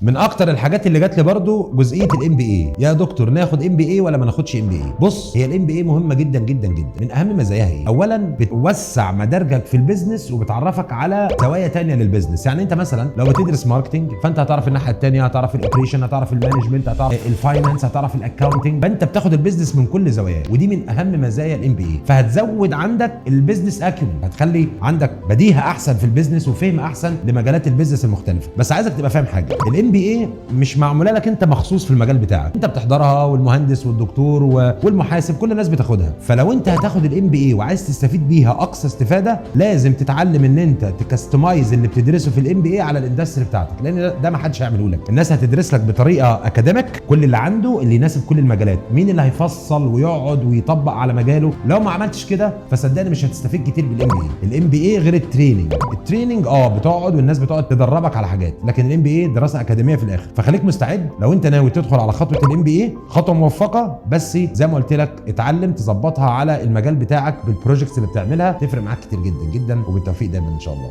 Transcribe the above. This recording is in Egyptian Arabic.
من اكتر الحاجات اللي جات لي برضو جزئية ال MBA. يا دكتور، ناخد MBA ولا ما ناخدش MBA؟ بص، هي ال MBA مهمة جدا جدا جدا. من اهم مزاياها ايه؟ اولا، بتوسع مداركك في ال business وبتعرفك على زوايا تانية لل business. يعني انت مثلا لو بتدرس marketing، فانت هتعرف الناحية التانية، هتعرف ال operation، هتعرف ال management، هتعرف ال finance، هتعرف ال accounting. فانت بتاخد ال business من كل زواياه، ودي من اهم مزايا ال MBA. فهتزود عندك ال business acumen، هتخلي عندك بديهة احسن في ال business وفهم احسن لمجالات ال business المختلفه. بس عايزك تبقى فاهم حاجه: ال MBA مش معمولة لك انت مخصوص في المجال بتاعك. انت بتحضرها والمهندس والدكتور والمحاسب، كل الناس بتاخدها. فلو انت هتاخد ال MBA وعايز تستفيد بيها اقصى استفاده، لازم تتعلم ان انت ت customize اللي بتدرسه في ال MBA على ال industry بتاعتك، لان ده ما حدش هيعمله لك. الناس هتدرس لك بطريقة academic، كل اللي عنده اللي يناسب كل المجالات. مين اللي هيفصل ويقعد ويطبق على مجاله؟ لو ما عملتش كده، فصدقني مش هتستفيد كتير بال MBA. ال MBA غير ال training. ال training بتقعد والناس بتقعد تدربك على حاجات، لكن ال MBA دراسة اكاديمية في الاخر. فخليك مستعد لو انت ناوي تدخل على خطوة ال MBA، خطوة موفقه، بس زي ما قلت لك، اتعلم تظبطها على المجال بتاعك بال projects اللي بتعملها، تفرق معاك كتير جدا جدا. وبالتوفيق دايما ان شاء الله.